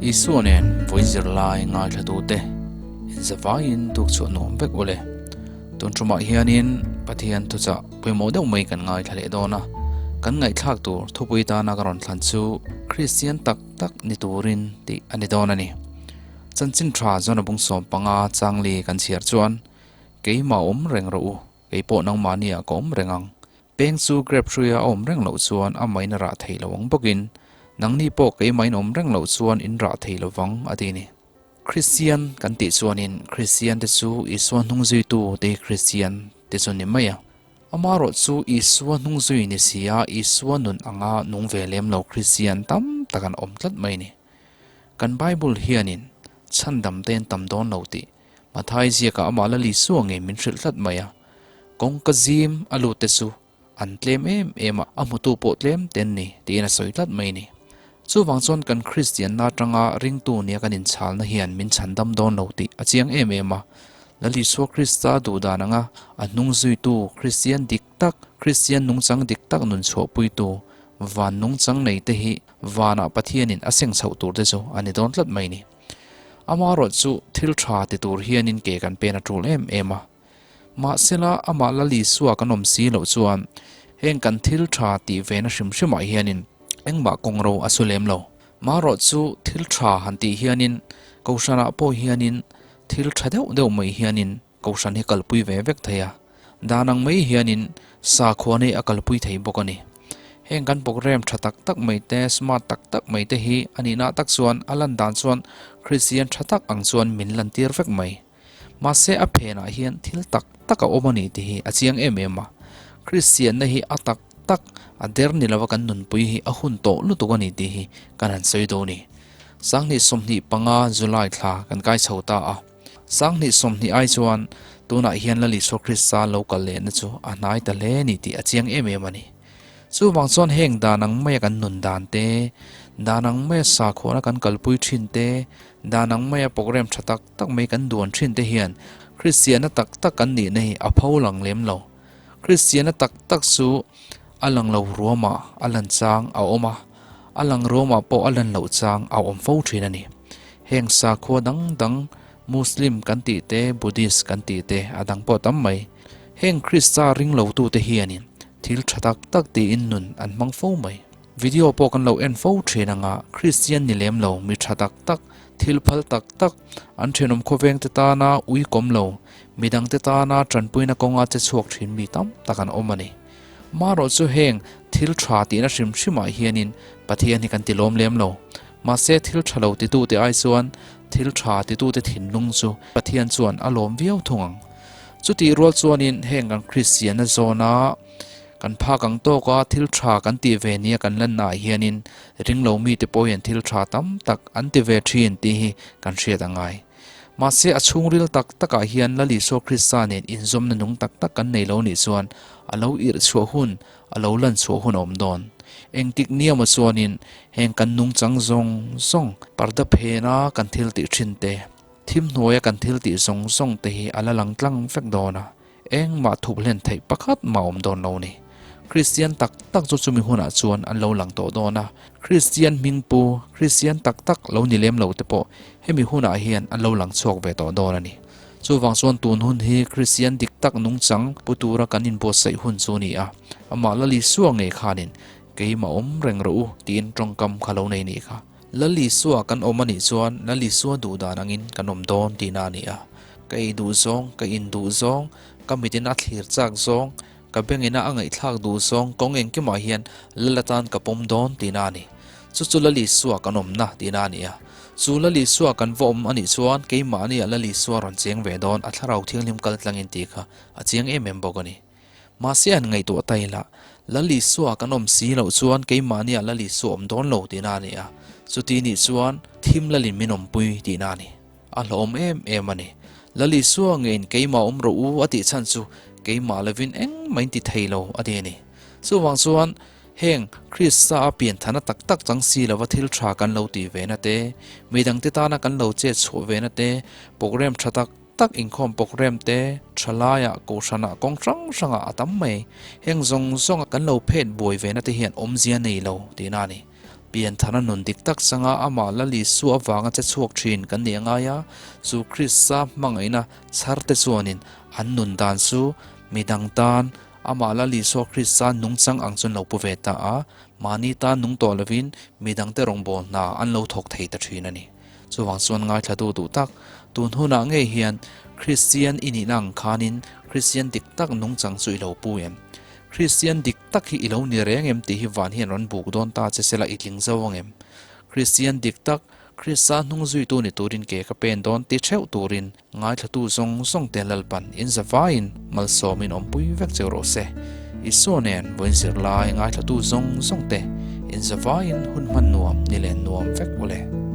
Isua nen vawi zirlai ngaithlatute inzavaiin tuk chhuah nuam vek ule. Tun tumah hianin Pathian thuchah pawimawh deuh mai kan ngaithla leh dawn a, kan ngaihthlak tur thupui tana ka rawn thlan chu Kristian tak tak ni turin tih a ni dawn a ni. Chanchin tha zawn a bung 15 changli kan chhiar chuan Keimah awm reng rawh u, kei pawh nangmahniah ka awm reng ang. Peng chu grape hruia a awm reng loh chuan a main a rah thei lo ang bawkin, nangni pawh keimahin awm reng loh chuan in rah thei lo vang, a ti a ni. Kristian kan tih chuanin Kristian te chu Isua hnungzuitu te hi Kristian te chu ni mai a. Amaherawh chu Isua hnungzui ni si a Isua nun anga nung ve lem lo Kristian tam tak an awm tlat mai a ni. Kan Bible hianin chhandam te an tam dawn lo tih Mathai ziakah amah la Isua ngei min hrilh tlat mai a, kawngka zim a lut te chu an tlem em em a, a hmutu pawh tlem te an ni tiin a sawi tlat mai a ni. Chuvang chuan kan Kristianna atanga ringtu nia kan inchalna hian min chhandam dawn lo tih a chiang em em a, Lal Isua Krista duh dan anga a hnung zuitu Kristian dik tak, Kristian nungchang dik tak nun chhuahpuitu van nungchang nei te hi vanah Pathianin a seng chhoh tur te chu a ni dawn tlat mai a ni. Amaherawh chu thil tha ti tur hianin ke kan pen a tul em em a. Mahsela amah Lal Isua kan awm si loh chuan heng kan thil tha tih ve na hrim hrimah hianin engmah kawng ro a su lem lo. Maherawh chu thil tha han tih hianin Kohhranah pawh hianin thil tha deuh deuh mai hianin Kohhran hi kalpui ve vek thei a, dan ang mai hianin sakhua nei a kalpui thei bawk a ni. Heng kan program tha tak tak mai te, smart tak tak mai te hi a nihna tak chuan a lan dan chuan Kristian tha tak ang chuan min lantir vek mai. Mahse a phenah hian thil tak tak a awm a ni tih hi a chiang em em a. Kristianna hi a tak tak, a der ni lova kan nunpui hi a hun tawh lutuk a ni tih hi kan han sawi dawn a ni. 2025 July thla kan kai chho ta a. 2020 ai chuan tunah hian Lal Isua Krista lo kal lehna chu a hnai ta hle ni tih a chiang em em a ni. Chuvang chuan heng dan ang maia kan nun dan te, dan ang maia sakhuana kan kalpui thin te, dan ang maia program tha tak tak mai kan duan thin te hian Kristianna tak tak kan nihna hi a pho lang lem lo. Kristianna tak tak chu a lang lo ruamah a lan chang a awm a, a lang ruamah pawh a lan loh chang a awm fo thin a ni. Heng sakhua dang dang Muslim kan tih te, Buddhist kan tih te a dang pawh tam mai. Heng Krista ring lo tute hianin thil tha tak tak tiin nun an hmang fo mai. Video pawh kan lo en fo thin anga Kristian ni lem lo mi tha tak tak, thil phal tak tak, an thenawm khawveng te tana ui kawm lo, midang te tana tanpuina kawnga che chhuak thin mi tam tak an awm a ni. Marawh chu heng thil tha tihna hrim hrimah hianin Pathian hi kan ti lawm lem lo. Mahse thil tha lo titute ai chuan thil tha titute thinlung chu Pathian chuan a lawm viau thung ang. Chutih rual chuanin heng kan Kristianna zawna kan phak ang tawka thil tha kan tih ve nia kan lannaah hianin ringlo mite pawh hian thil tha tam tak an ti ve thin tih hi kan hriat a ngai. Mahse a chhungril tak takah hian Lal Isua Krista nen inzawmna nung tak tak kan nei lo nih chuan a lo irh chhuah hun A lo lan chhuah hun a awm dawn. Engtik niamah chuanin heng kan nungchang zawng zawng, parda phena kan thil tih thin te, thim hnuaia kan thil tih zawng zawng te hi a la lang tlang vek dawn a, engmah thup hlen theih pakhat mah a awm dawn lo ni. Kristian tak tak chu chumi hunah chuan an lo lang tawh dawn a, Kristian hmingpu, Kristian tak tak lo ni lem lo te pawh hemi hunah hian an lo lang chhuak ve tawh dawn a ni. Chuvang chuan tun hun hi Kristian dik tak nungchang pu tura kan inbuatsaih hun chu a ni a, amah Lal Isua ngei khanin, Keimah awm reng rawh u, tiin tawngkam kha lo nei nih kha. Lal Isua kan awm a nih chuan Lal Isua duh dan angin kan awm dawn tihna a ni a. Ka ei duh zawng, ka in duh zawng, ka mitin a thlir chak zawng, ka bengina a ngaihthlak duh zawng kawng engkimah hian Lal atan ka pawm dawn tihna a ni. Chu chu Lal Isua kan awmna tihna a ni a. Chu Lal Isua kan va awm a nih chuan keimahnia Lal Isua rawn cheng ve dawn a thlarau thianghlim kal tlangin tih kha a chiang em em bawk a ni. Mahse an ngaihtuah ta ila, Lal Isua kan awm si loh chuan keimahnia Lal Isua awm dawn lo tihna a ni a. Chuti nih chuan thim Lalin min awmpui tihna a ni. A hlauhawm em em a ni. Lal Isua ngeiin keimah awm rawh u a tih chhan chu keimah lovin engmah in ti thei lo a ti a ni. Chuvang chuan Heng, Krista a pianthana tak tak chang si lova thil tha kan lo tih ve na te, midangte tana kan lo chet chhuah ve na te, program tha tak tak inkhawm program te, thalaiah, kohhranah, kawng hrang hrangah a tam mai. Heng zawng zawnga kan lo phet buai ve na te hian awmzia nei lo tihna a ni. Pianthana nun dik tak changa amah Lal Isua avanga che chhuak thin kan nih a ngai a, chu Krista hmangaihna chhar te chuanin an nun dan chu midang tan amah Lal Isua Krista nungchang ang chuan lo pu ve ta a, mahni tan nung tawh lovin midangte rawngbâwl hna an lo thawk thei ta thin a ni. Chuvang chuan ngaithla duh duh tak, tun hunah ngei hian Kristian i nihna ang khanin Kristian dik tak nungchang chu i lo pu em? Kristian dik tak hi i lo ni reng em tih hi van hian rawn buk dawn ta che sela i tling zo ang em? Kristian dik tak, Krista hnung zuitu ni turin ke ka pen dawn ti theuh turin ngaithlatu zawng zawng te Lalpan in zavaiin malsawmin awmpui vek cheu rawh se. Isua nen vawiin zirlai ngaithlatu zawng zawng te in zavaiin hun hman nuam ni len nuam vek ule.